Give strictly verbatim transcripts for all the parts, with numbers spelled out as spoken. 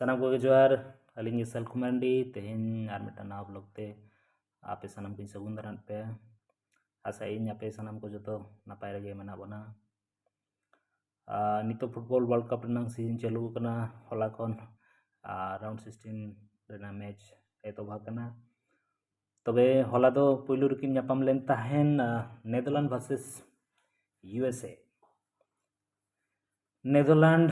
ᱥᱟᱱᱟᱢ ᱠᱚᱜᱮ ᱡᱚᱦᱟᱨ᱾ ᱟᱹᱞᱤᱧ ᱜᱮ ᱥᱟᱞᱠᱷᱩ ᱢᱟᱨᱟᱱᱰᱤ᱾ ᱛᱮᱦᱮᱧ ᱟᱨ ᱢᱤᱫᱴᱟᱝ ᱱᱟᱣᱟ ᱵᱞᱚᱜ ᱛᱮ ᱟᱯᱮ ᱥᱟᱱᱟᱢ ᱠᱚᱧ ᱥᱟᱹᱜᱩᱱ ᱫᱟᱨᱟᱢ ᱯᱮ᱾ ᱟᱥᱟᱭᱟᱹᱧ ᱟᱯᱮ ᱥᱟᱱᱟᱢ ᱠᱚ ᱡᱚᱛᱚ ᱱᱟᱯᱟᱭ ᱨᱮᱜᱮ ᱢᱮᱱᱟᱜ ᱵᱚᱱᱟ᱾ ᱟᱨ ᱱᱤᱛᱚᱜ ᱯᱷᱩᱴᱵᱚᱞ ᱣᱟᱨᱞᱰ ᱠᱟᱯ ᱨᱮᱱᱟᱜ ᱥᱤᱡᱤᱱ ᱪᱟᱹᱞᱩ ᱟᱠᱟᱱᱟ᱾ ᱦᱚᱞᱟ ᱠᱷᱚᱱ ᱨᱟᱣᱩᱱᱰ ᱥᱤᱠᱥᱴᱤᱱ ᱨᱮᱱᱟᱜ ᱢᱮᱪ ᱮᱛᱚᱦᱚᱵ ᱟᱠᱟᱱᱟ᱾ ᱛᱚᱵᱮ ᱦᱚᱞᱟ ᱫᱚ ᱯᱩᱭᱞᱩ ᱨᱮᱠᱤᱱ ᱧᱟᱯᱟᱢ ᱞᱮᱱ ᱛᱟᱦᱮᱱ, Netherlands versus U S A. Netherlands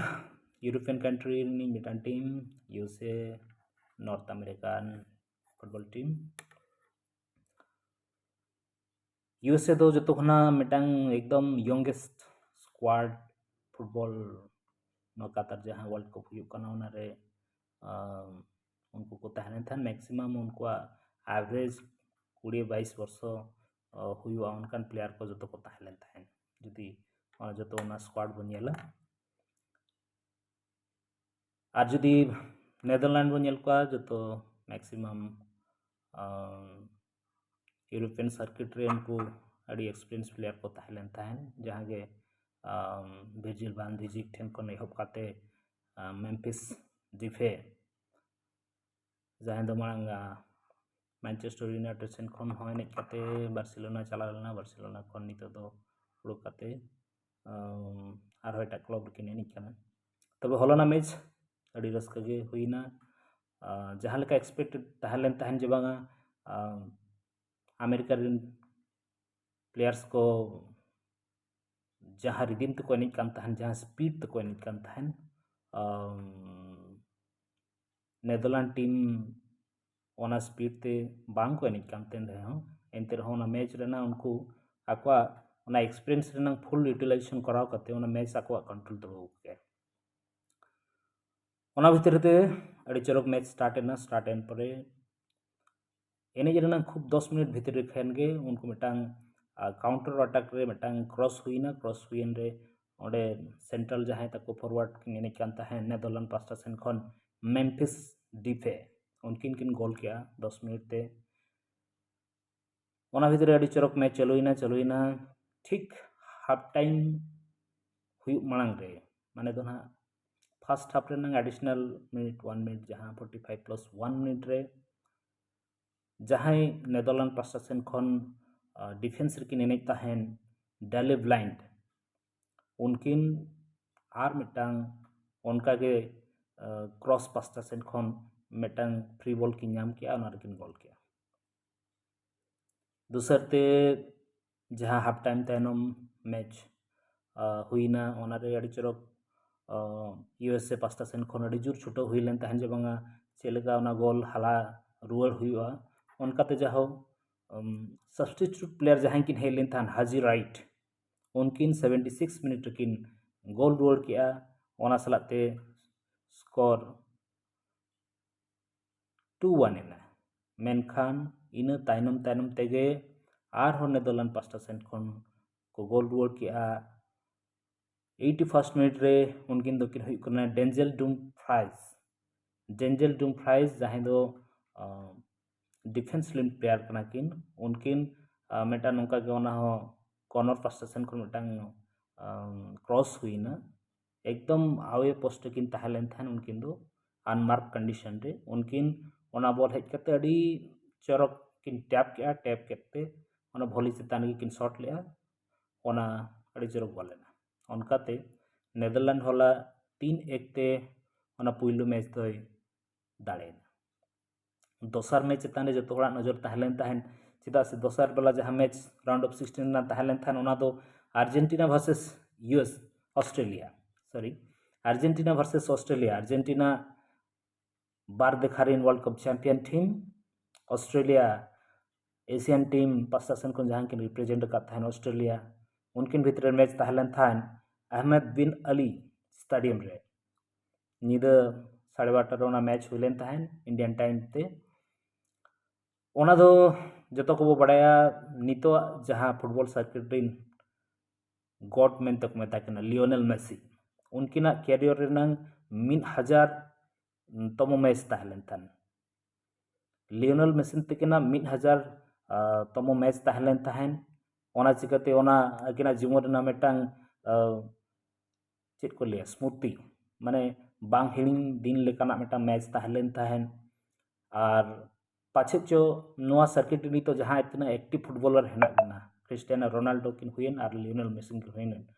European country ᱨᱤᱱᱤᱡ ᱢᱤᱫᱴᱟᱝ team, U S A north American football team. U S A ᱫᱚ ᱡᱚᱛᱚ ᱠᱷᱚᱱᱟᱜ ᱢᱤᱫᱴᱟᱝ ᱮᱠᱫᱚᱢ ᱭᱚᱝᱜᱮᱥᱴ ᱥᱠᱣᱟᱰ ᱯᱷᱩᱴᱵᱚᱞ, ᱱᱚᱣᱟ ᱠᱟᱛᱟᱨ ᱡᱟᱦᱟᱸ ᱣᱟᱨᱞᱰ ᱠᱟᱯ ᱦᱩᱭᱩᱜ ᱠᱟᱱᱟ ᱚᱱᱟᱨᱮ ᱩᱱᱠᱩ ᱠᱚ ᱛᱟᱦᱮᱸ ᱞᱮᱱ ᱛᱟᱦᱮᱸᱫ᱾ ᱢᱮᱠᱥᱤᱢᱟᱢ ᱩᱱᱠᱩᱣᱟᱜ ᱟᱵᱷᱨᱮᱡᱽ ᱠᱩᱲᱤ ᱵᱟᱭᱤᱥ ᱵᱚᱨᱥᱚ ᱦᱩᱭᱩᱜᱼᱟ, ᱚᱱᱠᱟᱱ ᱯᱞᱮᱭᱟᱨ ᱠᱚ ᱡᱚᱛᱚ ᱠᱚ ᱛᱟᱦᱮᱸ ᱞᱮᱱ ᱛᱟᱦᱮᱸᱫ᱾ ᱡᱩᱫᱤ ᱚᱱᱟ ᱡᱚᱛᱚ ᱚᱱᱟ ᱥᱠᱣᱟᱰ ᱵᱚᱱ ᱧᱮᱞᱟ, ᱟᱨ ᱡᱩᱫᱤ ᱱᱮᱫᱟᱨᱞᱮᱱᱰ ᱵᱚᱱ ᱧᱮᱞ ᱠᱚᱣᱟ, ᱡᱚᱛᱚ ᱢᱮᱠᱥᱤᱢᱟᱢ ᱤᱭᱩᱨᱳᱯᱤᱭᱟᱱ ᱥᱟᱨᱠᱤᱴ ᱨᱮ ᱩᱱᱠᱩ ᱟᱹᱰᱤ ᱮᱠᱥᱯᱮᱨᱤᱭᱮᱱᱥ ᱯᱞᱮᱭᱟᱨ ᱠᱚ ᱛᱟᱦᱮᱸ ᱞᱮᱱ ᱛᱟᱦᱮᱸᱫ, ᱡᱟᱦᱟᱸ ᱜᱮ ᱵᱷᱤᱨᱡᱤᱞ ᱵᱷᱟᱱ ᱰᱤᱡᱤᱠ ᱴᱷᱮᱱ ᱠᱷᱚᱱ ᱮᱦᱚᱵ ᱠᱟᱛᱮ ᱢᱮᱢᱯᱷᱤᱥ ᱰᱤᱯᱮ, ᱡᱟᱦᱟᱸᱭ ᱫᱚ ᱢᱟᱲᱟᱝ ᱢᱮᱱᱪᱮᱥᱴᱟᱨ ᱤᱭᱩᱱᱟᱭᱴᱮᱰ ᱥᱮᱱ ᱠᱷᱚᱱ ᱦᱚᱸ ᱮᱱᱮᱡ ᱠᱟᱛᱮ ᱵᱟᱨᱥᱮᱞᱳᱱᱟ ᱪᱟᱞᱟᱣ ᱞᱮᱱᱟ᱾ ᱵᱟᱨᱥᱮᱞᱳᱱᱟ ᱠᱷᱚᱱ ᱱᱤᱛᱚᱜ ᱫᱚ ᱩᱰᱩᱠ ᱠᱟᱛᱮ ᱟᱨᱦᱚᱸ ᱮᱴᱟᱜ ᱠᱞᱟᱵᱽ ᱨᱮᱠᱤᱱ ᱮᱱᱮᱡ ᱠᱟᱱᱟ᱾ ᱛᱚᱵᱮ ᱦᱚᱞᱟᱱᱟᱜ ᱢᱮᱪ ᱟᱹᱰᱤ ᱨᱟᱹᱥᱠᱟᱹ ᱜᱮ ᱦᱩᱭᱱᱟ᱾ ᱡᱟᱦᱟᱸ ᱞᱮᱠᱟ ᱮᱠᱥᱯᱮᱠᱴᱮᱰ ᱛᱟᱦᱮᱸ ᱞᱮᱱ ᱛᱟᱦᱮᱸᱫ ᱡᱮ ᱵᱟᱝᱟ, ᱟᱢᱮᱨᱤᱠᱟ ᱨᱮᱱ ᱯᱞᱮᱭᱟᱨᱥ ᱠᱚ ᱡᱟᱦᱟᱸ ᱨᱤᱫᱤᱢ ᱛᱮᱠᱚ ᱮᱱᱮᱡ ᱠᱟᱱ ᱛᱟᱦᱮᱸᱱ, ᱡᱟᱦᱟᱸ ᱥᱯᱤᱰ ᱛᱮᱠᱚ ᱮᱱᱮᱡ ᱠᱟᱱ ᱛᱟᱦᱮᱸᱱ, ᱱᱮᱫᱟᱨᱞᱮᱱᱰ ᱴᱤᱢ ᱚᱱᱟ ᱥᱯᱤᱰ ᱛᱮ ᱵᱟᱝ ᱠᱚ ᱮᱱᱮᱡ ᱠᱟᱱ ᱛᱟᱦᱮᱸᱱ ᱨᱮᱦᱚᱸ, ᱮᱱᱛᱮ ᱨᱮᱦᱚᱸ ᱚᱱᱟ ᱢᱮᱪ ᱨᱮᱱᱟᱜ ᱩᱱᱠᱩ ᱟᱠᱚᱣᱟᱜ ᱚᱱᱟ ᱮᱠᱥᱯᱮᱨᱤᱭᱮᱱᱥ ᱨᱮᱱᱟᱜ ᱯᱷᱩᱞ ᱤᱭᱩᱴᱤᱞᱟᱭᱡᱮᱥᱚᱱ ᱠᱚᱨᱟᱣ ᱠᱟᱛᱮ ᱚᱱᱟ ᱢᱮᱪ ᱟᱠᱚᱣᱟᱜ ᱠᱚᱱᱴᱨᱳᱞ ᱫᱚᱦᱚ ᱠᱮᱫᱟ᱾ ᱚᱱᱟ ᱵᱷᱤᱛᱨᱤ ᱨᱮ ᱟᱹᱰᱤ ᱪᱚᱨᱚᱠ ᱢᱮᱪ ᱥᱴᱟᱨᱴ ᱮᱱᱟ᱾ ᱥᱴᱟᱨᱴ ᱮᱱ ᱯᱚᱨᱮ ᱮᱱᱮᱡ ᱨᱮᱱᱟᱜ ᱠᱷᱩᱵ ᱫᱚᱥ ᱢᱤᱱᱤᱴ ᱵᱷᱤᱛᱨᱤ ᱨᱮ ᱠᱷᱟᱱ ᱜᱮ ᱩᱱᱠᱩ ᱢᱤᱫᱴᱟᱝ ᱠᱟᱣᱩᱱᱴᱟᱨ ᱟᱴᱟᱠ ᱨᱮ ᱢᱤᱫᱴᱟᱝ ᱠᱨᱚᱥ ᱦᱩᱭᱱᱟ᱾ ᱠᱨᱚᱥ ᱦᱩᱭᱮᱱ ᱨᱮ ᱚᱸᱰᱮ ᱥᱮᱱᱴᱨᱟᱞ ᱡᱟᱦᱟᱸᱭ ᱛᱟᱠᱚ ᱯᱷᱚᱨᱣᱟᱨᱰ ᱠᱤᱱ ᱮᱱᱮᱡ ᱠᱟᱱ ᱛᱟᱦᱮᱸᱫ ᱱᱮᱫᱟᱨᱞᱮᱱᱰ ᱯᱟᱥᱴᱟ ᱥᱮᱱ ᱠᱷᱚᱱ, ᱢᱮᱢᱯᱷᱤᱥ ᱰᱤᱯᱮ, ᱩᱱᱠᱤᱱ ᱠᱤᱱ ᱜᱳᱞ ᱠᱮᱜᱼᱟ ᱫᱚᱥ ᱢᱤᱱᱤᱴ ᱛᱮ᱾ ᱚᱱᱟ ᱵᱷᱤᱛᱨᱤ ᱨᱮ ᱟᱹᱰᱤ ᱪᱚᱨᱚᱠ ᱢᱮᱪ ᱪᱟᱹᱞᱩᱭᱮᱱᱟ, ᱪᱟᱹᱞᱩᱭᱮᱱᱟ᱾ ᱴᱷᱤᱠ ᱦᱟᱯ ᱴᱟᱭᱤᱢ ᱦᱩᱭᱩᱜ ᱢᱟᱲᱟᱝ ᱨᱮ, ᱢᱟᱱᱮ ᱫᱚ ᱱᱟᱦᱟᱜ first half ᱨᱮᱱᱟᱝ additional minute, one minute, ᱡᱟᱦᱟᱸ forty five plus one minute ᱨᱮ ᱡᱟᱦᱟᱸᱭ ᱱᱮᱫᱟᱨᱞᱮᱱᱰ ᱯᱟᱥᱴᱟ ᱥᱮᱱ ᱠᱷᱚᱱ ᱰᱤᱯᱷᱮᱱᱥ ᱨᱮᱠᱤᱱ ᱮᱱᱮᱡ ᱛᱟᱦᱮᱱ, ᱰᱮᱞᱤ ᱵᱞᱟᱭᱤᱱᱰ, ᱩᱱᱠᱤᱱ ᱟᱨ ᱢᱤᱫᱴᱟᱝ ᱚᱱᱠᱟᱜᱮ ᱠᱨᱚᱥ ᱯᱟᱥᱴᱟ ᱥᱮᱱ ᱠᱷᱚᱱ ᱢᱤᱫᱴᱟᱝ ᱯᱷᱨᱤ ᱵᱚᱞ ᱠᱤᱱ ᱧᱟᱢ ᱠᱮᱜᱼᱟ, ᱚᱱᱟ ᱨᱮᱠᱤᱱ ᱜᱳᱞ ᱠᱮᱜᱼᱟ᱾ ᱫᱚᱥᱟᱨ ᱛᱮ ᱡᱟᱦᱟᱸ ᱦᱟᱯ ᱴᱟᱭᱤᱢ ᱛᱟᱭᱱᱚᱢ ᱢᱮᱪ ᱦᱩᱭᱱᱟ, ᱚᱱᱟᱨᱮ ᱟᱹᱰᱤ ᱪᱚᱨᱚᱠ ᱤᱭᱩ ᱮᱥ ᱮ ᱯᱟᱥᱴᱟ ᱥᱮᱱ ᱠᱷᱚᱱ ᱟᱹᱰᱤ ᱡᱳᱨ ᱪᱷᱩᱴᱟᱹᱣ ᱦᱩᱭ ᱞᱮᱱ ᱛᱟᱦᱮᱸᱫ ᱡᱮ ᱵᱟᱝᱟ ᱪᱮᱫ ᱞᱮᱠᱟ ᱚᱱᱟ ᱜᱳᱞ ᱦᱟᱞᱟ ᱨᱩᱣᱟᱹᱲ ᱦᱩᱭᱩᱜᱼᱟ᱾ ᱚᱱᱠᱟᱛᱮ ᱡᱟᱦᱳ ᱥᱟᱵᱥᱴᱤᱴᱤᱭᱩᱴ ᱯᱞᱮᱭᱟᱨ ᱡᱟᱦᱟᱸᱭ ᱠᱤᱱ ᱦᱮᱡ ᱞᱮᱱ ᱛᱟᱦᱮᱸᱫ, ᱦᱟᱡᱤ ᱨᱟᱭᱤᱴ, ᱩᱱᱠᱤᱱ ᱥᱮᱵᱷᱮᱱᱴᱤ ᱥᱤᱠᱥ ᱢᱤᱱᱤᱴ ᱨᱮᱠᱤᱱ ᱜᱳᱞ ᱨᱩᱣᱟᱹᱲ ᱠᱮᱜᱼᱟ᱾ ᱚᱱᱟ ᱥᱟᱞᱟᱜ ᱛᱮ ᱥᱠᱳᱨ ᱴᱩ ᱚᱣᱟᱱ ᱮᱱᱟ᱾ ᱢᱮᱱᱠᱷᱟᱱ ᱤᱱᱟᱹ ᱛᱟᱭᱱᱚᱢ ᱛᱟᱭᱱᱚᱢ ᱛᱮᱜᱮ ᱟᱨᱦᱚᱸ ᱱᱮᱫᱟᱨᱞᱮᱱᱰ ᱯᱟᱥᱴᱟ ᱥᱮᱱ ᱠᱷᱚᱱ ᱠᱚ ᱜᱳᱞ ᱨᱩᱣᱟᱹᱲ ᱠᱮᱜᱼᱟ᱾ ᱮᱭᱤᱴᱤ ᱯᱷᱟᱨᱥᱴ ᱢᱤᱱᱤᱴ ᱨᱮ ᱩᱱᱠᱤᱱ ᱫᱚᱠᱤᱱ ᱦᱩᱭᱩᱜ ᱠᱟᱱᱟ ᱰᱮᱱᱡᱮᱞ ᱰᱩᱢ ᱯᱷᱨᱟᱭᱤᱥ᱾ ᱰᱮᱱᱡᱮᱞ ᱰᱩᱢ ᱯᱷᱨᱟᱭᱤᱥ ᱡᱟᱦᱟᱸᱭ ᱫᱚ ᱰᱤᱯᱷᱮᱱᱥ ᱞᱟᱭᱤᱱ ᱯᱞᱮᱭᱟᱨ ᱠᱟᱱᱟ ᱠᱤᱱ, ᱩᱱᱠᱤᱱ ᱢᱤᱫᱴᱟᱝ ᱱᱚᱝᱠᱟ ᱜᱮ ᱚᱱᱟ ᱦᱚᱸ ᱠᱚᱨᱱᱟᱨ ᱯᱟᱥᱴᱟ ᱥᱮᱱ ᱠᱷᱚᱱ ᱢᱤᱫᱴᱟᱝ ᱠᱨᱚᱥ ᱦᱩᱭᱱᱟ, ᱮᱠᱫᱚᱢ ᱟᱣᱮ ᱯᱳᱥᱴ ᱨᱮᱠᱤᱱ ᱛᱟᱦᱮᱸ ᱞᱮᱱ ᱛᱟᱦᱮᱸᱫ ᱩᱱᱠᱤᱱ ᱫᱚ ᱟᱱᱢᱟᱨᱠ ᱠᱚᱱᱰᱤᱥᱚᱱ ᱨᱮ᱾ ᱩᱱᱠᱤᱱ ᱚᱱᱟ ᱵᱚᱞ ᱦᱮᱡ ᱠᱟᱛᱮ ᱟᱹᱰᱤ ᱪᱚᱨᱚᱠ ᱠᱤᱱ ᱴᱮᱯ ᱠᱮᱜᱼᱟ, ᱴᱮᱯ ᱠᱮᱫ ᱛᱮ ᱚᱱᱟ ᱵᱷᱚᱞᱤ ᱪᱮᱛᱟᱱ ᱨᱮᱜᱮ ᱠᱤᱱ ᱥᱚᱴ ᱞᱮᱜᱼᱟ, ᱚᱱᱟ ᱟᱹᱰᱤ ᱪᱚᱨᱚᱠ ᱵᱚᱞ ᱮᱱᱟ᱾ ᱚᱱᱠᱟᱛᱮ ᱱᱮᱫᱟᱨᱞᱮᱱᱰ ᱦᱚᱞᱟ ᱛᱤᱱ ᱮᱠ ᱛᱮ ᱚᱱᱟ ᱯᱩᱭᱞᱩ ᱢᱮᱪ ᱫᱚᱭ ᱫᱟᱲᱮᱭᱮᱱᱟ᱾ ᱫᱚᱥᱟᱨ ᱢᱮᱪ ᱪᱮᱛᱟᱱ ᱨᱮ ᱡᱚᱛᱚ ᱦᱚᱲᱟᱜ ᱱᱚᱡᱚᱨ ᱛᱟᱦᱮᱸ ᱞᱮᱱ ᱛᱟᱦᱮᱸᱫ, ᱪᱮᱫᱟᱜ ᱥᱮ ᱫᱚᱥᱟᱨ ᱵᱮᱞᱟ ᱡᱟᱦᱟᱸ ᱢᱮᱪ ᱨᱟᱣᱩᱱᱰ ᱚᱯᱷ ᱥᱤᱠᱥᱴᱤᱱ ᱨᱮᱱᱟᱜ ᱛᱟᱦᱮᱸ ᱞᱮᱱ ᱛᱟᱦᱮᱸᱫ, ᱚᱱᱟ ᱫᱚ Argentina versus U S, Australia, sorry, Argentina versus Australia, Argentina ᱵᱟᱨ ᱫᱮᱠᱷᱟ ᱨᱮᱱ world cup champion team, Australia Asian team ᱯᱟᱥᱴᱟ ᱥᱮᱱ ᱠᱷᱚᱱ ᱡᱟᱦᱟᱸ ᱠᱤᱱ ᱨᱤᱯᱨᱮᱡᱮᱱᱴ ᱟᱠᱟᱫ ᱛᱟᱦᱮᱱ ᱚᱥᱴᱨᱮᱞᱤᱭᱟ, ᱩᱱᱠᱤᱱ ᱵᱷᱤᱛᱨᱤ ᱨᱮ ᱢᱮᱪ ᱛᱟᱦᱮᱸ ᱞᱮᱱ ᱛᱟᱦᱮᱸᱫ ᱟᱦᱢᱮᱫ ᱵᱤᱱ ᱟᱞᱤ ᱥᱴᱮᱰᱤᱭᱟᱢ ᱨᱮ᱾ ᱧᱤᱫᱟᱹ ᱥᱟᱲᱮ ᱵᱟᱨᱚᱴᱟ ᱨᱮ ᱚᱱᱟ ᱢᱮᱪ ᱦᱩᱭ ᱞᱮᱱ ᱛᱟᱦᱮᱸᱫ ᱤᱱᱰᱤᱭᱟᱱ ᱴᱟᱭᱤᱢ ᱛᱮ᱾ ᱚᱱᱟ ᱫᱚ ᱡᱚᱛᱚ ᱠᱚᱵᱚ ᱵᱟᱲᱟᱭᱟ, ᱱᱤᱛᱚᱜ ᱡᱟᱦᱟᱸ ᱯᱷᱩᱴᱵᱚᱞ ᱥᱟᱨᱠᱤᱴ ᱨᱮᱱ ᱜᱚᱰ ᱢᱮᱱᱛᱮ ᱠᱚ ᱢᱮᱛᱟ ᱠᱤᱱᱟ, ᱞᱤᱭᱳᱱᱮᱞ ᱢᱮᱥᱤ, ᱩᱱᱠᱤᱱᱟᱜ ᱠᱮᱨᱤᱭᱚᱨ ᱨᱮᱱᱟᱝ ᱢᱤᱫ ᱦᱟᱡᱟᱨ ᱛᱚᱢᱚ ᱢᱮᱪ ᱛᱟᱦᱮᱸ ᱞᱮᱱ ᱛᱟᱦᱮᱸᱫ᱾ ᱞᱤᱭᱳᱱᱮᱞ ᱢᱮᱥᱤ ᱛᱟᱹᱠᱤᱱᱟᱜ ᱢᱤᱫ ᱦᱟᱡᱟᱨ ᱛᱚᱢᱚ ᱢᱮᱪ ᱛᱟᱦᱮᱸ ᱞᱮᱱ ᱛᱟᱦᱮᱸᱫ᱾ ᱚᱱᱟ ᱪᱤᱠᱟᱹᱛᱮ ᱚᱱᱟ ᱟᱹᱠᱤᱱᱟᱜ ᱡᱤᱵᱚᱱ ᱨᱮᱱᱟᱜ ᱢᱤᱫᱴᱟᱝ ᱪᱮᱫ ᱠᱚ ᱞᱟᱹᱭᱟ, ᱥᱢᱨᱩᱛᱤ, ᱢᱟᱱᱮ ᱵᱟᱝ ᱦᱤᱲᱤᱧ ᱫᱤᱱ ᱞᱮᱠᱟᱱᱟᱜ ᱢᱤᱫᱴᱟᱝ ᱢᱮᱪ ᱛᱟᱦᱮᱸ ᱞᱮᱱ ᱛᱟᱦᱮᱸᱫ᱾ ᱟᱨ ᱯᱟᱪᱮᱫ ᱪᱚ ᱱᱚᱣᱟ circuit ᱨᱮ ᱱᱤᱛᱚᱜ ᱡᱟᱦᱟᱸ ᱛᱤᱱᱟᱹᱜ active footballer ᱦᱮᱱᱟᱜ ᱵᱚᱱᱟ, ᱠᱷᱨᱤᱥᱴᱤᱭᱟᱱᱳ ᱨᱳᱱᱟᱞᱰᱳ ᱠᱤᱱ ᱦᱩᱭᱮᱱ ᱟᱨ ᱞᱤᱭᱳᱱᱮᱞ ᱢᱮᱥᱤ ᱠᱤᱱ ᱦᱩᱭᱮᱱ,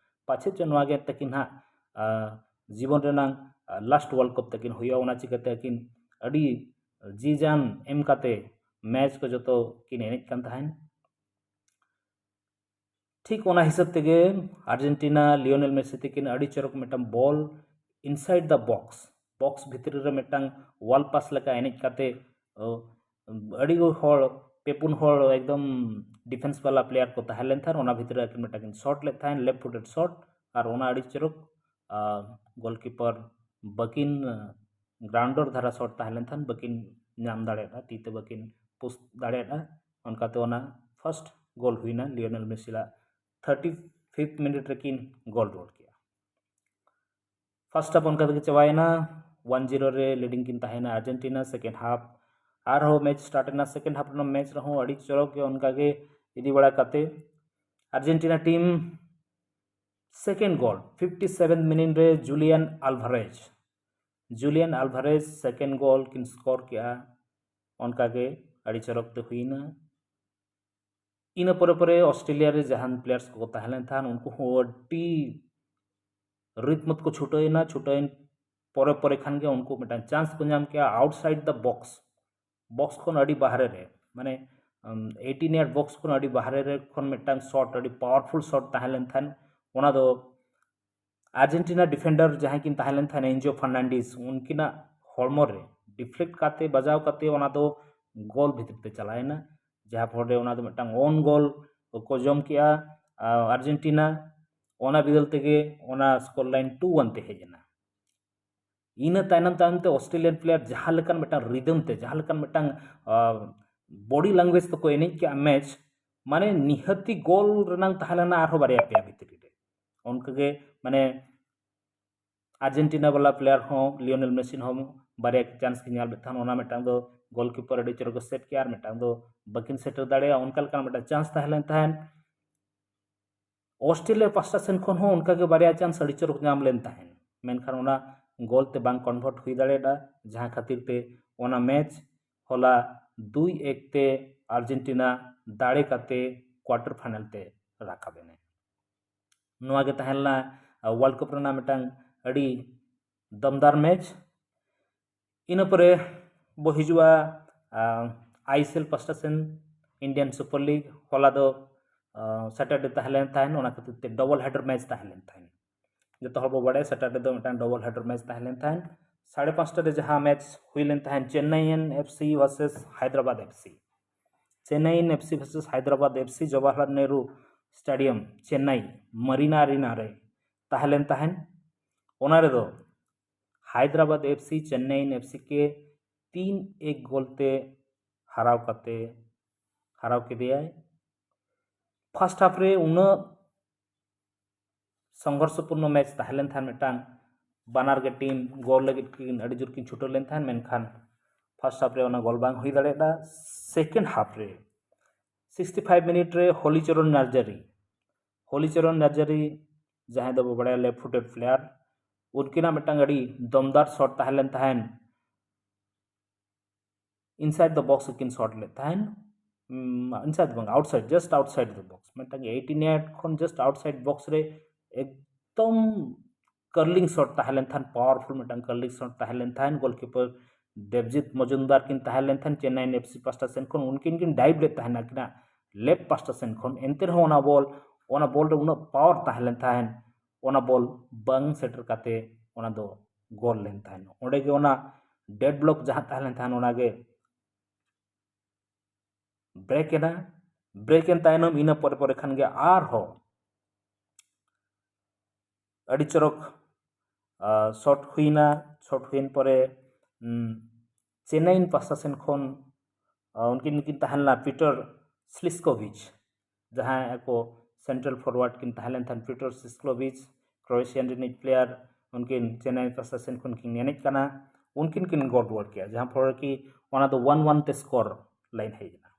ᱯᱟᱪᱮᱫ ᱪᱚ ᱱᱚᱣᱟ ᱜᱮ ᱛᱟᱹᱠᱤᱱ ᱦᱟᱸᱜ ᱟᱸ, ᱡᱤᱵᱚᱱ ᱨᱮᱱᱟᱝ ᱟᱸ, last World Cup ᱛᱟᱹᱠᱤᱱ ᱦᱩᱭᱩᱜᱼᱟ᱾ ᱚᱱᱟ ᱪᱤᱠᱟᱹᱛᱮ ᱟᱹᱠᱤᱱ ᱟᱹᱰᱤ ᱡᱤ ᱡᱟᱱ ᱮᱢ ᱠᱟᱛᱮ ᱢᱮᱪ ᱠᱚ ᱡᱚᱛᱚ ᱠᱤᱱ ᱮᱱᱮᱡ ᱠᱟᱱ ᱛᱟᱦᱮᱸᱱ᱾ ᱴᱷᱤᱠ ᱚᱱᱟ ᱦᱤᱥᱟᱹᱵ ᱛᱮᱜᱮ ᱟᱨᱡᱮᱱᱴᱤᱱᱟ ᱞᱤᱭᱳᱱᱮᱞ ᱢᱮᱥᱤ ᱛᱟᱹᱠᱤᱱ ᱟᱹᱰᱤ ᱪᱚᱨᱚᱠ ᱢᱤᱫᱴᱟᱝ ball inside the box, box ᱵᱷᱤᱛᱨᱤ ᱨᱮ ᱢᱤᱫᱴᱟᱝ wall pass ᱞᱮᱠᱟ ᱮᱱᱮᱡ ᱠᱟᱛᱮ ᱚ, ᱟᱹᱰᱤ ᱦᱚᱲ, ᱯᱮ ᱯᱩᱱ ᱦᱚᱲ ᱮᱠᱫᱚᱢ defence ᱵᱟᱞᱟ player ᱠᱚ ᱛᱟᱦᱮᱸ ᱞᱮᱱ ᱛᱟᱦᱮᱸᱫ, ᱚᱱᱟ ᱵᱷᱤᱛᱨᱤ ᱨᱮ ᱟᱹᱠᱤᱱ ᱢᱤᱫᱴᱟᱝ ᱠᱤᱱ shot ᱞᱮᱫ ᱛᱟᱦᱮᱸᱫ, left footed shot, ᱟᱨ ᱚᱱᱟ ᱟᱹᱰᱤ ᱪᱚᱨᱚᱠ ᱜᱳᱞᱠᱤᱯᱟᱨ ᱵᱟᱹᱠᱤᱱ ᱜᱨᱟᱣᱩᱱᱰᱟᱨ ᱫᱷᱟᱨᱟ shot ᱛᱟᱦᱮᱸ ᱞᱮᱱ ᱛᱟᱦᱮᱸᱫ, ᱵᱟᱹᱠᱤᱱ ᱧᱟᱢ ᱫᱟᱲᱮᱭᱟᱫᱟ, ᱛᱤ ᱛᱮ ᱵᱟᱹᱠᱤᱱ ᱯᱩᱥ ᱫᱟᱲᱮᱭᱟᱫᱟ᱾ ᱚᱱᱠᱟᱛᱮ ᱚᱱᱟ first goal ᱦᱩᱭᱱᱟ ᱞᱤᱭᱳᱱᱮᱞ ᱢᱮᱥᱤᱭᱟᱜ᱾ thirty fifth minute ᱨᱮᱠᱤᱱ ᱜᱳᱞ ᱨᱩᱣᱟᱹᱲ ᱠᱮᱜᱼᱟ᱾ First half ᱚᱱᱠᱟ ᱛᱮᱜᱮ ᱪᱟᱵᱟᱭᱮᱱᱟ, one zero ᱨᱮ leading ᱠᱤᱱ ᱛᱟᱦᱮᱸᱭᱮᱱᱟ ᱟᱨᱡᱮᱱᱴᱤᱱᱟ᱾ Second half ᱟᱨᱦᱚᱸ ᱢᱮᱪ start ᱮᱱᱟ᱾ Second half ᱨᱮᱱᱟᱜ ᱢᱮᱪ ᱨᱮᱦᱚᱸ ᱟᱹᱰᱤ ᱪᱚᱨᱚᱠ ᱜᱮ ᱚᱱᱠᱟ ᱜᱮ ᱤᱫᱤ ᱵᱟᱲᱟ ᱠᱟᱛᱮ Argentina team second goal fifty seven minute ᱨᱮ ᱡᱩᱞᱤᱭᱟᱱ ᱟᱞᱵᱷᱟᱨᱮᱡᱽ, ᱡᱩᱞᱤᱭᱟᱱ ᱟᱞᱵᱷᱟᱨᱮᱡᱽ second goal ᱠᱤᱱ score ᱠᱮᱜᱼᱟ᱾ ᱚᱱᱠᱟ ᱜᱮ ᱟᱹᱰᱤ ᱪᱚᱨᱚᱠ ᱛᱮ ᱦᱩᱭᱱᱟ᱾ ᱤᱱᱟᱹ ᱯᱚᱨᱮ ᱯᱚᱨᱮ ᱚᱥᱴᱨᱮᱞᱤᱭᱟ ᱨᱮ ᱡᱟᱦᱟᱱ players ᱠᱚᱠᱚ ᱛᱟᱦᱮᱸ ᱞᱮᱱ ᱛᱟᱦᱮᱸᱱ, ᱩᱱᱠᱩ ᱦᱚᱸ ᱟᱹᱰᱤ ᱨᱤᱛᱢᱚᱛ ᱠᱚ ᱪᱷᱩᱴᱟᱹᱣᱮᱱᱟ᱾ ᱪᱷᱩᱴᱟᱹᱣᱮᱱ ᱯᱚᱨᱮ ᱯᱚᱨᱮ ᱠᱷᱟᱱ ᱜᱮ ᱩᱱᱠᱩ ᱢᱤᱫᱴᱟᱝ chance ᱠᱚ ᱧᱟᱢ ᱠᱮᱜᱼᱟ outside the box, box ᱠᱷᱚᱱ ᱟᱹᱰᱤ ᱵᱟᱦᱨᱮ ᱨᱮ, ᱢᱟᱱᱮ eighteen yard box ᱠᱷᱚᱱ ᱟᱹᱰᱤ ᱵᱟᱦᱨᱮ ᱨᱮ ᱠᱷᱚᱱ ᱢᱤᱫᱴᱟᱝ shot, ᱟᱹᱰᱤ powerful shot ᱛᱟᱦᱮᱸ ᱞᱮᱱ ᱛᱟᱦᱮᱸᱱ᱾ ᱚᱱᱟ ᱫᱚ ᱟᱨᱡᱮᱱᱴᱤᱱᱟ defender ᱡᱟᱦᱟᱸᱭ ᱠᱤᱱ ᱛᱟᱦᱮᱸ ᱞᱮᱱ ᱛᱟᱦᱮᱸᱱ, ᱮᱱᱡᱤᱭᱳ ᱯᱷᱟᱨᱱᱟᱱᱰᱤᱥ, ᱩᱱᱠᱤᱱᱟᱜ ᱦᱚᱲᱢᱚ ᱨᱮ deflect ᱠᱟᱛᱮ, ᱵᱟᱡᱟᱣ ᱠᱟᱛᱮ ᱚᱱᱟ ᱫᱚ ᱜᱳᱞ ᱵᱷᱤᱛᱤᱨ ᱛᱮ ᱪᱟᱞᱟᱣᱮᱱᱟ, ᱡᱟᱦᱟᱸ ᱯᱷᱚᱞ ᱨᱮ ᱚᱱᱟ ᱫᱚ ᱢᱤᱫᱴᱟᱝ own goal ᱠᱚ ᱡᱚᱢ ᱠᱮᱜᱼᱟ, ᱟᱨ ᱟᱨᱡᱮᱱᱴᱤᱱᱟ᱾ ᱚᱱᱟ ᱵᱤᱫᱟᱹᱞ ᱛᱮᱜᱮ ᱚᱱᱟ score line two one ᱛᱮ ᱦᱮᱡ ᱮᱱᱟ᱾ ᱤᱱᱟᱹ ᱛᱟᱭᱱᱚᱢ ᱛᱟᱭᱱᱚᱢ ᱛᱮ ᱚᱥᱴᱨᱮᱞᱤᱭᱟᱱ player ᱡᱟᱦᱟᱸ ᱞᱮᱠᱟᱱ ᱢᱤᱫᱴᱟᱝ rhythm ᱛᱮ, ᱡᱟᱦᱟᱸ ᱞᱮᱠᱟᱱ ᱢᱤᱫᱴᱟᱝ body language ᱛᱮᱠᱚ ᱮᱱᱮᱡ ᱠᱮᱜᱼᱟ ᱢᱮᱪ, ᱢᱟᱱᱮ ᱱᱤᱦᱟᱹᱛᱤ ᱜᱳᱞ ᱨᱮᱱᱟᱝ ᱛᱟᱦᱮᱸ ᱞᱮᱱᱟ ᱟᱨᱦᱚᱸ ᱵᱟᱨᱭᱟ ᱯᱮᱭᱟ ᱵᱷᱤᱛᱨᱤ ᱨᱮ᱾ ᱚᱱᱠᱟᱜᱮ ᱢᱟᱱᱮ ᱟᱨᱡᱮᱱᱴᱤᱱᱟ ᱵᱟᱞᱟ player ᱦᱚᱸ ᱞᱤᱭᱳᱱᱮᱞ ᱢᱮᱥᱤ ᱦᱚᱸ ᱵᱟᱨᱭᱟ chance ᱠᱤᱱ ᱧᱟᱢ ᱞᱮᱫ ᱛᱟᱦᱮᱸᱱ᱾ ᱚᱱᱟ ᱢᱤᱫᱴᱟᱝ ᱫᱚ ᱜᱳᱞᱠᱤᱯᱟᱨ ᱟᱹᱰᱤ ᱪᱚᱨᱚᱠ ᱮ save ᱠᱮᱜᱼᱟ, ᱟᱨ ᱢᱤᱫᱴᱟᱝ ᱫᱚ ᱵᱟᱹᱠᱤᱱ ᱥᱮᱴᱮᱨ ᱫᱟᱲᱮᱭᱟᱜᱼᱟ, ᱚᱱᱠᱟ ᱞᱮᱠᱟᱱ ᱢᱤᱫᱴᱟᱝ chance ᱛᱟᱦᱮᱸ ᱞᱮᱱ ᱛᱟᱦᱮᱸᱱ᱾ ᱚᱥᱴᱨᱮᱞᱤᱭᱟ ᱯᱟᱥᱴᱟ ᱥᱮᱱ ᱠᱷᱚᱱ ᱦᱚᱸ ᱚᱱᱠᱟᱜᱮ ᱵᱟᱨᱭᱟ chance ᱟᱹᱰᱤ ᱪᱚᱨᱚᱠ ᱧᱟᱢ ᱞᱮᱱ ᱛᱟᱦᱮᱸᱱ᱾ ᱢᱮᱱᱠᱷᱟᱱ ᱚᱱᱟ ᱜᱳᱞ ᱛᱮ ᱵᱟᱝ ᱠᱚᱱᱵᱷᱟᱨᱴ ᱦᱩᱭ ᱫᱟᱲᱮᱭᱟᱫᱟ, ᱡᱟᱦᱟᱸ ᱠᱷᱟᱹᱛᱤᱨ ᱛᱮ ᱚᱱᱟ ᱢᱮᱪ ᱦᱚᱞᱟ ᱫᱩᱭ ᱮᱠ ᱛᱮ ᱟᱨᱡᱮᱱᱴᱤᱱᱟ ᱫᱟᱲᱮ ᱠᱟᱛᱮ ᱠᱣᱟᱴᱟᱨ ᱯᱷᱟᱭᱱᱟᱞ ᱛᱮ ᱨᱟᱠᱟᱵ ᱮᱱᱟ᱾ ᱱᱚᱣᱟ ᱜᱮ ᱛᱟᱦᱮᱸ ᱞᱮᱱᱟ ᱣᱟᱨᱞᱰ ᱠᱟᱯ ᱨᱮᱱᱟᱜ ᱢᱤᱫᱴᱟᱝ ᱟᱹᱰᱤ ᱫᱚᱢᱫᱟᱨ ᱢᱮᱪ᱾ ᱤᱱᱟᱹ ᱯᱚᱨᱮ ᱵᱚ ᱦᱤᱡᱩᱜᱼᱟ ᱟᱭᱮᱥᱮᱞ ᱯᱟᱥᱴᱟ ᱥᱮᱱ, ᱤᱱᱰᱤᱭᱟᱱ ᱥᱩᱯᱟᱨ ᱞᱤᱜᱽ᱾ ᱦᱚᱞᱟ ᱫᱚ ᱥᱮᱴᱟᱨᱰᱮ ᱛᱟᱦᱮᱸ ᱞᱮᱱ ᱛᱟᱦᱮᱸᱫ, ᱚᱱᱟ ᱠᱷᱟᱹᱛᱤᱨ ᱛᱮ ᱰᱚᱵᱚᱞ ᱦᱮᱰᱟᱨ ᱢᱮᱪ ᱛᱟᱦᱮᱸ ᱞᱮᱱ ᱛᱟᱦᱮᱸᱫ᱾ ᱡᱚᱛᱚ ᱦᱚᱲ ᱵᱚ ᱵᱟᱲᱟᱭᱟ ᱥᱮᱴᱟᱨᱰᱮ ᱫᱚ ᱢᱤᱫᱴᱟᱝ ᱰᱚᱵᱚᱞ ᱦᱮᱰᱟᱨ ᱢᱮᱪ ᱛᱟᱦᱮᱸ ᱞᱮᱱ ᱛᱟᱦᱮᱸᱫ᱾ ᱥᱟᱲᱮ ᱯᱟᱸᱪᱴᱟ ᱨᱮ ᱡᱟᱦᱟᱸ ᱢᱮᱪ ᱦᱩᱭ ᱞᱮᱱ ᱛᱟᱦᱮᱸᱫ Chennaiyin F C versus Hyderabad F C, Chennaiyin F C versus Hyderabad F C, Jawaharlal Nehru stadium Chennai Marina arena ᱨᱮ ᱛᱟᱦᱮᱸ ᱞᱮᱱ ᱛᱟᱦᱮᱸᱫ᱾ ᱚᱱᱟ ᱨᱮᱫᱚ Hyderabad F C Chennaiyin F C ᱠᱮ ᱛᱤᱱ ᱮᱠ ᱜᱳᱞ ᱛᱮ ᱦᱟᱨᱟᱣ ᱠᱟᱛᱮ ᱦᱟᱨᱟᱣ ᱠᱮᱫᱮᱭᱟᱭ᱾ ᱯᱷᱟᱥᱴ ᱦᱟᱯ ᱨᱮ ᱩᱱᱟᱹᱜ ᱥᱚᱝᱜᱷᱚᱨᱥᱚᱯᱩᱨᱱᱚ ᱢᱮᱪ ᱛᱟᱦᱮᱸ ᱞᱮᱱ ᱛᱟᱦᱮᱸᱫ ᱢᱤᱫᱴᱟᱝ, ᱵᱟᱱᱟᱨ ᱜᱮ ᱴᱤᱢ ᱜᱳᱞ ᱞᱟᱹᱜᱤᱫ ᱠᱤᱱ ᱟᱹᱰᱤ ᱡᱳᱨ ᱠᱤᱱ ᱪᱷᱩᱴᱟᱹᱣ ᱞᱮᱱ ᱛᱟᱦᱮᱸᱫ, ᱢᱮᱱᱠᱷᱟᱱ ᱯᱷᱟᱥᱴ ᱦᱟᱯ ᱨᱮ ᱚᱱᱟ ᱜᱳᱞ ᱵᱟᱝ ᱦᱩᱭ ᱫᱟᱲᱮᱭᱟᱫᱟ᱾ ᱥᱮᱠᱮᱱᱰ ᱦᱟᱯ ᱨᱮ ᱥᱤᱠᱥᱴᱤ ᱯᱷᱟᱭᱤᱵᱷ ᱢᱤᱱᱤᱴ ᱨᱮ ᱦᱚᱞᱤᱪᱚᱨᱚᱱ ᱱᱟᱨᱡᱟᱨᱤ, ᱦᱚᱞᱤᱪᱚᱨᱚᱱ ᱱᱟᱨᱡᱟᱨᱤ ᱡᱟᱦᱟᱸᱭ ᱫᱚᱵᱚ ᱵᱟᱲᱟᱭᱟ ᱞᱮᱯᱷᱴ ᱯᱷᱩᱴᱮᱰ ᱯᱞᱮᱭᱟᱨ, ᱩᱱᱠᱤᱱᱟᱜ ᱢᱤᱫᱴᱟᱝ ᱟᱹᱰᱤ ᱫᱚᱢᱫᱟᱨ ᱥᱚᱴ ᱛᱟᱦᱮᱸ ᱞᱮᱱ ᱛᱟᱦᱮᱸᱫ᱾ ᱤᱱᱥᱟᱭᱤᱰ ᱫᱟ ᱵᱚᱠᱥ ᱠᱤᱱ ᱥᱚᱴ ᱞᱮᱫ ᱛᱟᱦᱮᱸᱫ, ᱤᱱᱥᱟᱭᱤᱰ ᱵᱟᱝ, outside, just outside the box, ᱢᱤᱫᱴᱟᱝ ᱮᱭᱤᱴᱤᱱ ᱭᱟᱨᱰ ᱠᱷᱚᱱ ᱡᱟᱥᱴ ᱟᱣᱩᱴᱥᱟᱭᱤᱰ ᱵᱚᱠᱥ ᱨᱮ ᱮᱠᱫᱚᱢ ᱠᱟᱨᱞᱤᱝ ᱥᱚᱴ ᱛᱟᱦᱮᱸ ᱞᱮᱱ ᱛᱟᱦᱮᱸᱫ, ᱯᱟᱣᱟᱨᱯᱷᱩᱞ ᱢᱤᱫᱴᱟᱝ ᱠᱟᱨᱞᱤᱝ ᱥᱚᱴ ᱛᱟᱦᱮᱸ ᱞᱮᱱ ᱛᱟᱦᱮᱸᱫ᱾ ᱜᱳᱞᱠᱤᱯᱟᱨ ᱫᱮᱵᱡᱤᱛ ᱢᱚᱡᱩᱢᱫᱟᱨ ᱠᱤᱱ ᱛᱟᱦᱮᱸ ᱞᱮᱱ ᱛᱟᱦᱮᱸᱫ ᱪᱮᱱᱱᱟᱭᱭᱤᱱ ᱮᱯᱷ ᱥᱤ ᱯᱟᱥᱴᱟ ᱥᱮᱱ ᱠᱷᱚᱱ, ᱩᱱᱠᱤᱱ ᱠᱤᱱ ᱰᱟᱭᱤᱵᱷ ᱞᱮᱫ ᱛᱟᱦᱮᱸᱫ ᱟᱹᱠᱤᱱᱟᱜ ᱞᱮᱯᱷᱴ ᱯᱟᱥᱴᱟ ᱥᱮᱱ ᱠᱷᱚᱱ, ᱮᱱᱛᱮ ᱨᱮᱦᱚᱸ ᱚᱱᱟ ᱵᱚᱞ, ᱚᱱᱟ ᱵᱚᱞ ᱨᱮ ᱩᱱᱟᱹᱜ ᱯᱟᱣᱟᱨ ᱛᱟᱦᱮᱸ ᱞᱮᱱ ᱛᱟᱦᱮᱸᱫ, ᱚᱱᱟ ᱵᱚᱞ ᱵᱟᱝ ᱥᱮᱴᱮᱨ ᱠᱟᱛᱮ ᱚᱱᱟ ᱫᱚ ᱜᱳᱞ ᱞᱮᱱ ᱛᱟᱦᱮᱸᱫ᱾ ᱚᱸᱰᱮ ᱜᱮ ᱚᱱᱟ ᱰᱮᱰ ᱵᱞᱚᱠ ᱡᱟᱦᱟᱸ ᱛᱟᱦᱮᱸ ᱞᱮᱱ ᱛᱟᱦᱮᱸᱫ, ᱚᱱᱟ ᱜᱮ ᱵᱨᱮᱠ ᱮᱱᱟ᱾ ᱵᱨᱮᱠ ᱮᱱ ᱛᱟᱭᱱᱚᱢ ᱤᱱᱟᱹ ᱯᱚᱨᱮ ᱯᱚᱨᱮ ᱠᱷᱟᱱ ᱜᱮ ᱟᱨᱦᱚᱸ ᱟᱹᱰᱤ ᱪᱚᱨᱚᱠ ᱥᱚᱴ ᱦᱩᱭᱱᱟ᱾ ᱥᱚᱴ ᱦᱩᱭᱮᱱ ᱯᱚᱨᱮ ᱪᱮᱱᱱᱟᱭᱭᱤᱱ ᱯᱟᱥᱴᱟ ᱥᱮᱱ ᱠᱷᱚᱱ ᱩᱱᱠᱤᱱ ᱠᱤᱱ ᱛᱟᱦᱮᱸ ᱞᱮᱱᱟ ᱯᱤᱴᱟᱨ ᱥᱞᱤᱥᱠᱳᱵᱷᱤᱪ, ᱡᱟᱦᱟᱸᱭ ᱟᱠᱚ ᱥᱮᱱᱴᱨᱟᱞ ᱯᱷᱚᱨᱣᱟᱨᱰ ᱠᱤᱱ ᱛᱟᱦᱮᱸ ᱞᱮᱱ ᱛᱟᱦᱮᱸᱫ, ᱯᱤᱴᱟᱨ ᱥᱞᱤᱥᱠᱳᱵᱷᱤᱪ, ᱠᱨᱳᱭᱮᱥᱤᱭᱟᱱ ᱨᱤᱱᱤᱡ ᱯᱞᱮᱭᱟᱨ, ᱩᱱᱠᱤᱱ ᱪᱮᱱᱱᱟᱭ ᱯᱟᱥᱴᱟ ᱥᱮᱱ ᱠᱷᱚᱱ ᱠᱤᱱ ᱮᱱᱮᱡ ᱠᱟᱱᱟ, ᱩᱱᱠᱤᱱ ᱠᱤᱱ ᱜᱳᱞ ᱨᱩᱣᱟᱹᱲ ᱠᱮᱜᱼᱟ, ᱡᱟᱦᱟᱸ ᱯᱷᱚᱞ ᱨᱮ ᱠᱤ ᱚᱱᱟ ᱫᱚ ᱳᱣᱟᱱ ᱳᱣᱟᱱ ᱛᱮ ᱥᱠᱳᱨ ᱞᱟᱭᱤᱱ ᱦᱮᱡ ᱮᱱᱟ᱾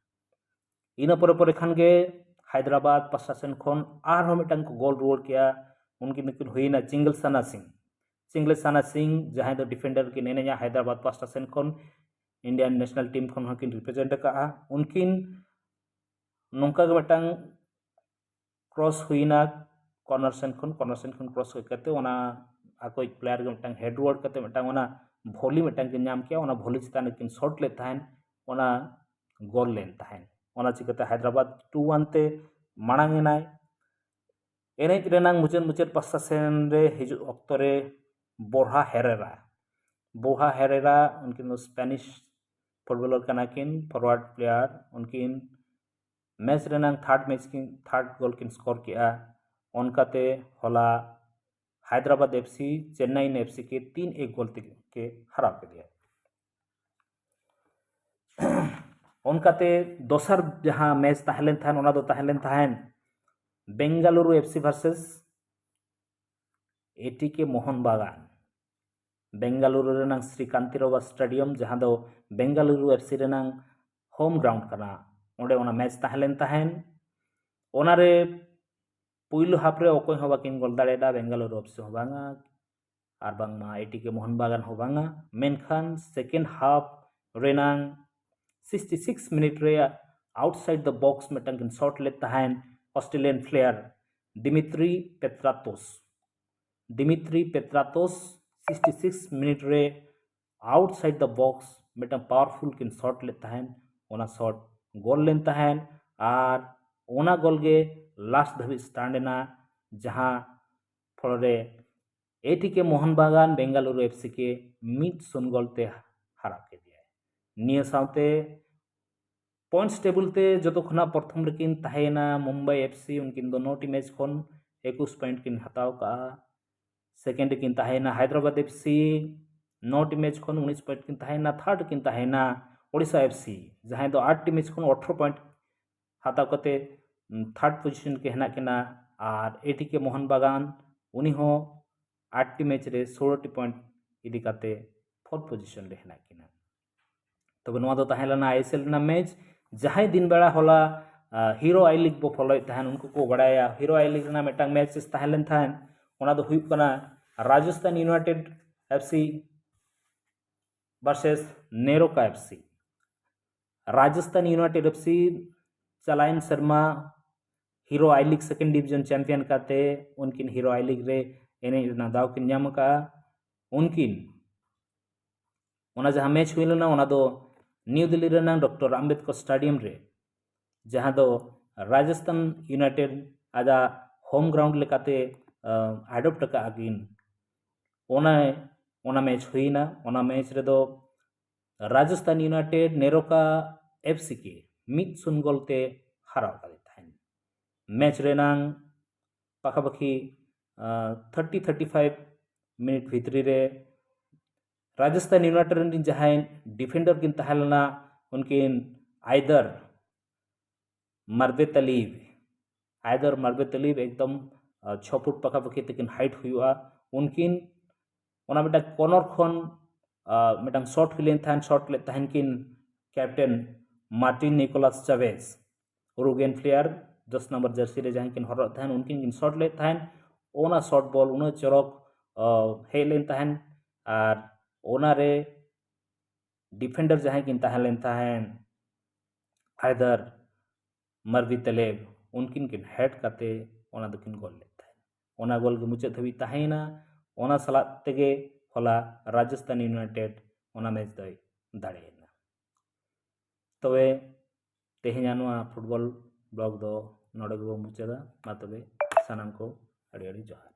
ᱤᱱᱟᱹ ᱯᱚᱨᱮ ᱯᱚᱨᱮ ᱠᱷᱟᱱ ᱜᱮ ᱦᱟᱭᱫᱨᱟᱵᱟᱫ ᱯᱟᱥᱴᱟ ᱥᱮᱱ ᱠᱷᱚᱱ ᱟᱨᱦᱚᱸ ᱢᱤᱫᱴᱟᱝ ᱠᱚ ᱜᱳᱞ ᱨᱩᱣᱟᱹᱲ ᱠᱮᱜᱼᱟ, ᱩᱱᱠᱤᱱ ᱫᱚᱠᱤᱱ ᱦᱩᱭᱱᱟ ᱪᱤᱝᱜᱞᱥᱟᱱᱟ ᱥᱤᱝ᱾ ᱪᱤᱝᱞᱮᱥᱟᱱᱟ ᱥᱤᱝ, ᱡᱟᱦᱟᱸᱭ ᱫᱚ ᱰᱤᱯᱷᱮᱱᱰᱟᱨ ᱠᱤᱱ ᱮᱱᱮᱡᱟ ᱦᱟᱭᱫᱨᱟᱵᱟᱫᱽ ᱯᱟᱥᱴᱟ ᱥᱮᱱ ᱠᱷᱚᱱ, ᱤᱱᱰᱤᱭᱟᱱ ᱱᱮᱥᱱᱟᱞ ᱴᱤᱢ ᱠᱷᱚᱱ ᱦᱚᱸᱠᱤᱱ ᱨᱤᱯᱨᱮᱡᱮᱱᱴ ᱟᱠᱟᱫᱼᱟ᱾ ᱩᱱᱠᱤᱱ ᱱᱚᱝᱠᱟ ᱜᱮ ᱢᱤᱫᱴᱟᱝ ᱠᱨᱚᱥ ᱦᱩᱭᱱᱟ ᱠᱚᱨᱱᱟᱨ ᱥᱮᱱ ᱠᱷᱚᱱ, ᱠᱚᱨᱱᱟᱨ ᱥᱮᱱ ᱠᱷᱚᱱ ᱠᱨᱚᱥ ᱦᱩᱭ ᱠᱟᱛᱮ ᱚᱱᱟ ᱟᱠᱚᱭᱤᱡ ᱯᱞᱮᱭᱟᱨ ᱜᱮ ᱢᱤᱫᱴᱟᱝ ᱦᱮᱰ ᱨᱩᱣᱟᱹᱲ ᱠᱟᱛᱮ ᱢᱤᱫᱴᱟᱝ ᱚᱱᱟ ᱵᱷᱚᱞᱤ ᱢᱤᱫᱴᱟᱝ ᱠᱤᱱ ᱧᱟᱢ ᱠᱮᱜᱼᱟ᱾ ᱚᱱᱟ ᱵᱷᱚᱞᱤ ᱪᱮᱛᱟᱱ ᱨᱮᱠᱤᱱ ᱥᱚᱴ ᱞᱮᱫ ᱛᱟᱦᱮᱸᱱ, ᱚᱱᱟ ᱜᱳᱞ ᱞᱮᱱ ᱛᱟᱦᱮᱸᱱ᱾ ᱚᱱᱟ ᱪᱤᱠᱟᱹᱛᱮ ᱦᱟᱭᱫᱨᱟᱵᱟᱫᱽ ᱴᱩ ᱚᱣᱟᱱ ᱛᱮ ᱢᱟᱲᱟᱝ ᱮᱱᱟᱭ᱾ ᱮᱱᱮᱡ ᱨᱮᱱᱟᱝ ᱢᱩᱪᱟᱹᱫ ᱢᱩᱪᱟᱹᱫ ᱯᱟᱥᱴᱟ ᱥᱮᱱ ᱨᱮ ᱦᱤᱡᱩᱜ ᱚᱠᱛᱚ ᱨᱮ ᱵᱚᱨᱦᱟ ᱦᱮᱨᱮᱨᱟ, ᱵᱚᱨᱦᱟ ᱦᱮᱨᱮᱨᱟ, ᱩᱱᱠᱤᱱ ᱫᱚ ᱥᱯᱮᱱᱤᱥ ᱯᱷᱩᱴᱵᱚᱞᱟᱨ ᱠᱟᱱᱟ ᱠᱤᱱ, ᱯᱷᱚᱨᱣᱟᱨᱰ ᱯᱞᱮᱭᱟᱨ, ᱩᱱᱠᱤᱱ ᱢᱮᱪ ᱨᱮᱱᱟᱝ ᱛᱷᱟᱨᱰ ᱢᱮᱪ ᱠᱤᱱ, ᱛᱷᱟᱨᱰ ᱜᱳᱞ ᱠᱤᱱ ᱥᱠᱳᱨ ᱠᱮᱜᱼᱟ᱾ ᱚᱱᱠᱟᱛᱮ ᱦᱚᱞᱟ Hyderabad F C Chennaiyin F C ᱠᱮ ᱛᱤᱱ ᱮᱠ ᱜᱳᱞ ᱛᱮᱜᱮ ᱦᱟᱨᱟᱣ ᱠᱮᱫᱮᱭᱟ᱾ ᱚᱱᱠᱟᱛᱮ ᱫᱚᱥᱟᱨ ᱡᱟᱦᱟᱸ ᱢᱮᱪ ᱛᱟᱦᱮᱸ ᱞᱮᱱ ᱛᱟᱦᱮᱸᱱ, ᱚᱱᱟ ᱫᱚ ᱛᱟᱦᱮᱸ ᱞᱮᱱ ᱛᱟᱦᱮᱸᱱ Bengaluru F C versus A T K Mohun Bagan, Bengaluru ᱨᱮᱱᱟᱝ ᱥᱨᱤ ᱠᱟᱱᱛᱤᱨᱚᱵᱟ ᱥᱴᱮᱰᱤᱭᱟᱢ, ᱡᱟᱦᱟᱸ ᱫᱚ ᱵᱮᱝᱜᱟᱞᱩᱨᱩ ᱮᱯᱷ ᱥᱤ ᱨᱮᱱᱟᱝ ᱦᱳᱢ ᱜᱨᱟᱣᱩᱱᱰ ᱠᱟᱱᱟ, ᱚᱸᱰᱮ ᱚᱱᱟ ᱢᱮᱪ ᱛᱟᱦᱮᱸ ᱞᱮᱱ ᱛᱟᱦᱮᱸᱱ᱾ ᱚᱱᱟᱨᱮ ᱯᱩᱭᱞᱩ ᱦᱟᱯ ᱨᱮ ᱚᱠᱚᱭ ᱦᱚᱸ ᱵᱟᱹᱠᱤᱱ ᱜᱳᱞ ᱫᱟᱲᱮᱭᱟᱫᱟ, ᱵᱮᱝᱜᱟᱞᱩᱨᱩ ᱮᱯᱷ ᱥᱤ ᱦᱚᱸ ᱵᱟᱝᱟ, ᱟᱨ ᱵᱟᱝᱢᱟ ᱮ ᱴᱤ ᱠᱮ ᱢᱳᱦᱚᱱ ᱵᱟᱜᱟᱱ ᱦᱚᱸ ᱵᱟᱝᱟ᱾ ᱢᱮᱱᱠᱷᱟᱱ ᱥᱮᱠᱮᱱᱰ ᱦᱟᱯ ᱨᱮᱱᱟᱝ ᱥᱤᱠᱥᱴᱤ ᱥᱤᱠᱥ ᱢᱤᱱᱤᱴ ᱨᱮ ᱟᱣᱩᱴᱥᱟᱭᱤᱰ ᱫᱟ ᱵᱚᱠᱥ ᱢᱤᱫᱴᱟᱝ ᱠᱤᱱ ᱥᱚᱴ ᱞᱮᱫ ᱛᱟᱦᱮᱸᱱ Australian player Dimitri Petratos. Dimitri Petratos sixty six minute ᱨᱮ ᱟᱣᱩᱴᱥᱟᱭᱤᱰ ᱫᱟ ᱵᱚᱠᱥ ᱢᱤᱫᱴᱟᱝ ᱯᱟᱣᱟᱨᱯᱷᱩᱞ ᱠᱤᱱ ᱥᱚᱴ ᱞᱮᱫ ᱛᱟᱦᱮᱸᱱ, ᱚᱱᱟ ᱥᱚᱴ ᱜᱳᱞ ᱞᱮᱱ ᱛᱟᱦᱮᱸᱱ᱾ ᱟᱨ ᱚᱱᱟ ᱜᱳᱞ ᱜᱮ ᱞᱟᱥᱴ ᱫᱷᱟᱹᱵᱤᱡ ᱥᱴᱟᱱᱰ ᱮᱱᱟ, ᱡᱟᱦᱟᱸ ᱯᱷᱚᱞᱚ ᱨᱮ ᱮ T K Mohun Bagan Bengaluru F C ᱠᱮ ᱢᱤᱫ ᱥᱩᱱ ᱜᱳᱞ ᱛᱮ ᱦᱟᱨᱟᱣ ᱠᱮᱫᱮᱭᱟᱭ᱾ ᱱᱤᱭᱟᱹ ᱥᱟᱶᱛᱮ ᱯᱚᱭᱮᱱᱴᱥ ᱴᱮᱵᱩᱞ ᱛᱮ ᱡᱚᱛᱚ ᱠᱷᱚᱱᱟᱜ ᱯᱨᱚᱛᱷᱚᱢ ᱨᱮᱠᱤᱱ ᱛᱟᱦᱮᱸᱭᱮᱱᱟ ᱢᱩᱢᱵᱟᱭ ᱮᱯᱷ ᱥᱤ, ᱩᱱᱠᱤᱱ ᱫᱚ ᱱᱚᱴᱤ ᱢᱮᱪ ᱠᱷᱚᱱ ᱮᱠᱩᱥ ᱯᱚᱭᱮᱱᱴ ᱠᱤᱱ ᱦᱟᱛᱟᱣ ᱠᱟᱜᱼᱟ᱾ ᱥᱮᱠᱮᱱᱰ ᱨᱮᱠᱤᱱ ᱛᱟᱦᱮᱸᱭᱮᱱᱟ ᱦᱟᱭᱫᱨᱟᱵᱟᱫᱽ ᱮᱯᱷ ᱥᱤ, ᱱᱚᱴᱤ ᱢᱮᱪ ᱠᱷᱚᱱ ᱩᱱᱤᱥ ᱯᱚᱭᱮᱱᱴ ᱠᱤᱱ ᱛᱟᱦᱮᱸᱭᱮᱱᱟ᱾ ᱛᱷᱟᱨᱰ ᱨᱮᱠᱤᱱ ᱛᱟᱦᱮᱸᱭᱮᱱᱟ ᱳᱰᱤᱥᱟ ᱮᱯᱷ ᱥᱤ, ᱡᱟᱦᱟᱸᱭ ᱫᱚ ᱟᱴᱴᱤ ᱢᱮᱪ ᱠᱷᱚᱱ ᱟᱴᱷᱨᱚ ᱯᱚᱭᱮᱱᱴ ᱦᱟᱛᱟᱣ ᱠᱟᱛᱮ ᱛᱷᱟᱨᱰ ᱯᱚᱡᱤᱥᱚᱱ ᱨᱮ ᱦᱮᱱᱟᱜ ᱠᱤᱱᱟ᱾ ᱟᱨ ᱮ ᱴᱤ ᱠᱮ ᱢᱳᱦᱚᱱ ᱵᱟᱜᱟᱱ, ᱩᱱᱤ ᱦᱚᱸ ᱟᱴᱴᱤ ᱢᱮᱪ ᱨᱮ ᱥᱳᱞᱳᱴᱤ ᱯᱚᱭᱮᱱᱴ ᱤᱫᱤ ᱠᱟᱛᱮ ᱯᱷᱳᱨᱛᱷ ᱯᱚᱡᱤᱥᱚᱱ ᱨᱮ ᱦᱮᱱᱟᱜ ᱠᱤᱱᱟ᱾ ᱛᱚᱵᱮ ᱱᱚᱣᱟ ᱫᱚ ᱛᱟᱦᱮᱸ ᱞᱮᱱᱟ ᱟᱭ ᱮᱥ ᱮᱞ ᱨᱮᱱᱟᱜ ᱢᱮᱪ᱾ ᱡᱟᱦᱟᱸᱭ ᱫᱤᱱ ᱵᱮᱲᱟ ᱦᱚᱞᱟ, ᱟ, ᱦᱤᱨᱳ ᱟᱭ ᱞᱤᱜᱽ ᱵᱚ ᱯᱷᱚᱞᱳᱭᱮᱫ ᱛᱟᱦᱮᱸᱱ, ᱩᱱᱠᱩ ᱠᱚ ᱵᱟᱲᱟᱭᱟ ᱦᱤᱨᱳ ᱟᱭ ᱞᱤᱜᱽ ᱨᱮᱱᱟᱜ ᱢᱤᱫᱴᱟᱝ ᱢᱮᱪ ᱛᱟᱦᱮᱸ ᱞᱮᱱ ᱛᱟᱦᱮᱸᱱ, ᱚᱱᱟ ᱫᱚ ᱦᱩᱭᱩᱜ ᱠᱟᱱᱟ Rajasthan United F C versus Neroca F C. Rajasthan United F C ᱪᱟᱞᱟᱣᱮᱱ ᱥᱮᱨᱢᱟ hero I league second division champion ᱠᱟᱛᱮ ᱩᱱᱠᱤᱱ ᱦᱤᱨᱳ ᱟᱭ ᱞᱤᱜᱽ ᱨᱮ ᱮᱱᱮᱡ ᱨᱮᱱᱟᱜ ᱫᱟᱣ ᱠᱤᱱ ᱧᱟᱢ ᱟᱠᱟᱫᱼᱟ᱾ ᱩᱱᱠᱤᱱ ᱚᱱᱟ ᱡᱟᱦᱟᱸ ᱢᱮᱪ ᱦᱩᱭ ᱞᱮᱱᱟ, ᱚᱱᱟ ᱫᱚ ᱱᱤᱭᱩ ᱫᱤᱞᱞᱤ ᱨᱮᱱᱟᱜ ᱰᱚᱠᱴᱚᱨ ᱟᱢᱵᱮᱫᱠᱚᱨ ᱥᱴᱮᱰᱤᱭᱟᱢ ᱨᱮ, ᱡᱟᱦᱟᱸ ᱫᱚ ᱨᱟᱡᱚᱥᱛᱷᱟᱱ ᱤᱭᱩᱱᱟᱭᱴᱮᱰ ᱟᱡᱟᱜ ᱦᱳᱢ ᱜᱨᱟᱣᱩᱱᱰ ᱞᱮᱠᱟᱛᱮ ᱟᱰᱚᱯᱴ ᱟᱠᱟᱫᱼᱟ ᱠᱤᱱ, ᱚᱱᱟ ᱚᱱᱟ ᱢᱮᱪ ᱦᱩᱭᱱᱟ᱾ ᱚᱱᱟ ᱢᱮᱪ ᱨᱮᱫᱚ ᱨᱟᱡᱚᱥᱛᱷᱟᱱ ᱤᱭᱩᱱᱟᱭᱴᱮᱰ ᱱᱮᱨᱳᱠᱟ ᱮᱯᱷ ᱥᱤ ᱠᱮ ᱢᱤᱫ ᱥᱩᱱ ᱜᱳᱞ ᱛᱮ ᱦᱟᱨᱟᱣ ᱟᱠᱟᱫᱮ ᱛᱟᱦᱮᱸᱫ᱾ ᱢᱮᱪ ᱨᱮᱱᱟᱝ ᱯᱟᱠᱷᱟᱯᱟᱠᱷᱤ ᱛᱷᱟᱨᱴᱤ ᱛᱷᱟᱨᱴᱤ ᱯᱷᱟᱭᱤᱵᱷ ᱢᱤᱱᱤᱴ ᱵᱷᱤᱛᱨᱤ ᱨᱮ ᱨᱟᱡᱚᱥᱛᱷᱟᱱ ᱤᱭᱩᱱᱟᱭᱴᱮᱰ ᱨᱮᱱ ᱡᱟᱦᱟᱸᱭ ᱰᱤᱯᱷᱮᱱᱰᱟᱨ ᱠᱤᱱ ᱛᱟᱦᱮᱸ ᱞᱮᱱᱟ, ᱩᱱᱠᱤᱱ ᱟᱭᱫᱟᱨ ᱢᱟᱨᱵᱮ ᱛᱟᱞᱤᱵ, ᱟᱭᱫᱟᱨ ᱢᱟᱨᱵᱮ ᱛᱟᱞᱤᱵ ᱮᱠᱫᱚᱢ ᱪᱷᱚ ᱯᱷᱩᱴ ᱯᱟᱠᱷᱟᱯᱟᱠᱷᱤ ᱛᱟᱹᱠᱤᱱ ᱦᱟᱭᱤᱴ ᱦᱩᱭᱩᱜᱼᱟ᱾ ᱩᱱᱠᱤᱱ ᱚᱱᱟ ᱢᱤᱫᱴᱟᱝ ᱠᱚᱨᱱᱟᱨ ᱠᱷᱚᱱ ᱢᱤᱫᱴᱟᱝ ᱥᱚᱴ ᱦᱩᱭ ᱞᱮᱱ ᱛᱟᱦᱮᱸᱫ, ᱥᱚᱴ ᱞᱮᱫ ᱛᱟᱦᱮᱱ ᱠᱤᱱ ᱠᱮᱯᱴᱮᱱ ᱢᱟᱨᱴᱤᱱ ᱱᱤᱠᱳᱞᱟᱥ ᱪᱟᱵᱮᱡᱽ, ᱩᱨᱩᱜᱩᱭᱮᱱ ᱯᱞᱮᱭᱟᱨ, ᱫᱚᱥ ᱱᱚᱢᱵᱚᱨ ᱡᱟᱹᱨᱥᱤ ᱨᱮ ᱡᱟᱦᱟᱸᱭ ᱠᱤᱱ ᱦᱚᱨᱚᱜ ᱛᱟᱦᱮᱱ, ᱩᱱᱠᱤᱱ ᱠᱤᱱ ᱥᱚᱴ ᱞᱮᱫ ᱛᱟᱦᱮᱱ᱾ ᱚᱱᱟ ᱥᱚᱴ ᱵᱚᱞ ᱩᱱᱟᱹᱜ ᱪᱚᱨᱚᱠ ᱦᱮᱡ ᱞᱮᱱ ᱛᱟᱦᱮᱱ, ᱟᱨ ᱚᱱᱟᱨᱮ ᱰᱤᱯᱷᱮᱱᱰᱟᱨ ᱡᱟᱦᱟᱸᱭ ᱠᱤᱱ ᱛᱟᱦᱮᱸ ᱞᱮᱱ ᱛᱟᱦᱮᱸᱫ, ᱟᱭᱫᱟᱨ ᱢᱟᱨᱵᱤ ᱛᱟᱞᱮᱵ, ᱩᱱᱠᱤᱱ ᱠᱤᱱ ᱦᱮᱰ ᱠᱟᱛᱮ ᱚᱱᱟ ᱫᱚᱠᱤᱱ ᱜᱳᱞ ᱞᱮᱫ ᱛᱟᱦᱮᱸᱫ᱾ ᱚᱱᱟ ᱜᱳᱞ ᱜᱮ ᱢᱩᱪᱟᱹᱫ ᱫᱷᱟᱹᱵᱤᱡ ᱛᱟᱦᱮᱸᱭᱮᱱᱟ᱾ ᱚᱱᱟ ᱥᱟᱞᱟᱜ ᱛᱮᱜᱮ ᱦᱚᱞᱟ ᱨᱟᱡᱚᱥᱛᱷᱟᱱ ᱤᱭᱩᱱᱟᱭᱴᱮᱰ ᱚᱱᱟ ᱢᱮᱪ ᱫᱚᱭ ᱫᱟᱲᱮᱭᱮᱱᱟ᱾ ᱛᱚᱵᱮ ᱛᱮᱦᱮᱧᱟᱜ ᱱᱚᱣᱟ ᱯᱷᱩᱴᱵᱚᱞ ᱵᱞᱚᱜ ᱫᱚ ᱱᱚᱰᱮ ᱜᱮᱵᱚᱱ ᱢᱩᱪᱟᱹᱫᱟ᱾ ᱢᱟ ᱛᱚᱵᱮ ᱥᱟᱱᱟᱢ ᱠᱚ ᱟᱹᱰᱤ ᱟᱹᱰᱤ ᱡᱚᱦᱟᱨ᱾